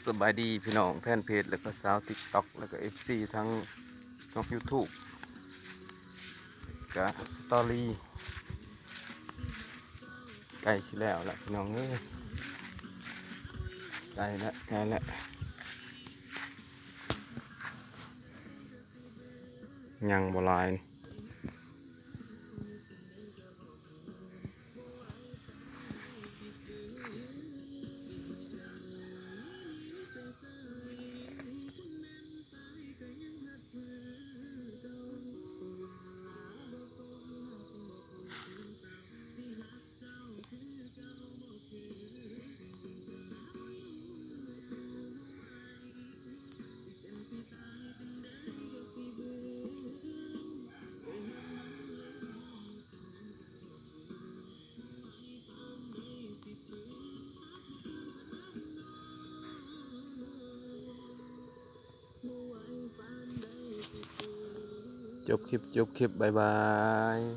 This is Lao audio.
ສະບາຍດີພີ່ນ້ອງແຟນເພຈ ແລ້ວກໍຊາວຕິກຕັອກ ແລ້ວກໍເອັຟຊີທາງຊ່ອງຢູທູບ ກະສະຕໍຣີ ໃກ້ຊິແລ້ວລະພີ່ນ້ອງເອີຍ ໃກ້ລະ ໃກ້ລະ ຍັງບໍ່ຫຼາຍ. ຈົບຄລິບ ຈົບຄລິບ ບາຍບາຍ.